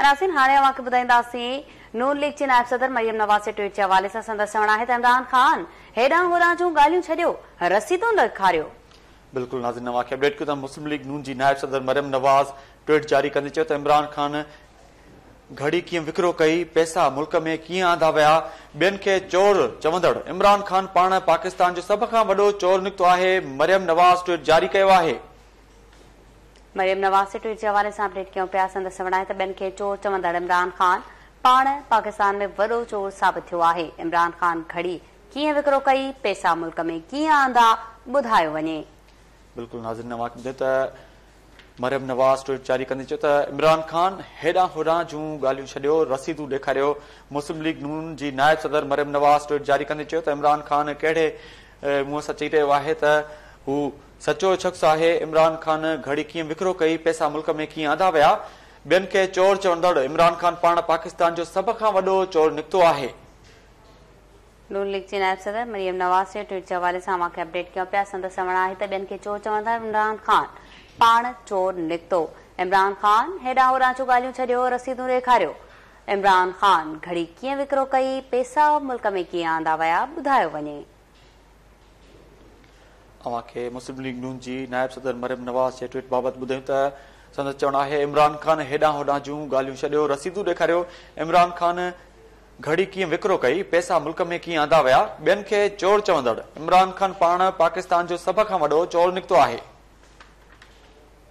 ناظرين هاڻي اوهان کي ٻڌائينداسين نون ليگ جي نائب صدر مريم نواز جي ٽوئيٽ جي حوالي سان سندس چوڻ آهي ته عمران خان هيڏانهن هوڏانهن جون ڳالهيون ڇڏيو رسيدون ڏيکاريو. بلڪل ناظرين اوهان کي اپڊيٽ ڪيون ٿا مسلم ليگ نون جي نائب صدر مريم نواز ٽوئيٽ جاري ڪندي چيو ته عمران خان گهڙي ڪيئن وڪرو ڪئي، پئسا ملڪ ۾ ڪيئن آندا ويا، ٻين کي چور چوندڙ عمران خان پاڻ پاڪستان جو سڀ کان وڏو چور نڪتو آهي، مريم نواز ٽوئيٽ جاري ڪيو آهي. مريم نواز جي ٽوئيٽ جي حوالي سان اپڊيٽ ڪيون پيا، سندس چوڻ آهي ته ٻين کي چور چوندڙ عمران خان پاڻ پاڪستان ۾ وڏو چور ثابت ٿيو آهي، عمران خان گهڙي ڪيئن وڪرو ڪئي، پئسا ملڪ ۾ ڪيئن آندا، ٻڌايو وڃي. بلڪل ناظرين اوهان کي ٻڌايون ته مريم نواز ٽوئيٽ جاري ڪندي چيو ته عمران خان هيڏانهن هوڏانهن جون ڳالهيون ڇڏيو، رسيدون ڏيکاريو، مسلم ليگ نون جي نائب صدر مريم نواز ٽوئيٽ جاري ڪندي چيو ته عمران خان ڪهڙي منهن سان چئي رهيو آهي ته هو سچو شخص آهي، عمران خان گهڙي ڪيئن وڪرو ڪئي، پئسا ملڪ ۾ ڪيئن آندا ويا، ٻين کي چور چوندڙ عمران خان پاڻ پاڪستان جو سڀ کان وڏو چور نڪتو آهي. نون ليگ جي نائب صدر مريم نواز جي ٽوئيٽ جي حوالي سان اوهان کي اپڊيٽ ڪيون پيا، سندس چوڻ آهي ته ٻين کي چور چوندڙ عمران خان پاڻ چور نڪتو، عمران خان هيڏانهن هوڏانهن جون ڳالهيون ڇڏيو، رسيدون ڏيکاريو، عمران خان گهڙي ڪيئن وڪرو ڪئي، پئسا ملڪ ۾ ڪيئن آندا ويا، ٻڌايو وڃي. اوهان کي مسلم ليگ نون جي نائب صدر مريم نواز جي ٽوئيٽ بابت ٻڌايون ته سندس چوڻ آهي عمران خان هيڏانهن هوڏانهن جون ڳالهيون ڇڏيو، رسيدون ڏيکاريو، عمران خان گهڙي ڪيئن وڪرو ڪئي، پئسا ملڪ ۾ ڪيئن آندا ويا، ٻين کي چور چوندڙ عمران خان پاڻ پاڪستان جو سڀ کان وڏو چور نڪتو آهي.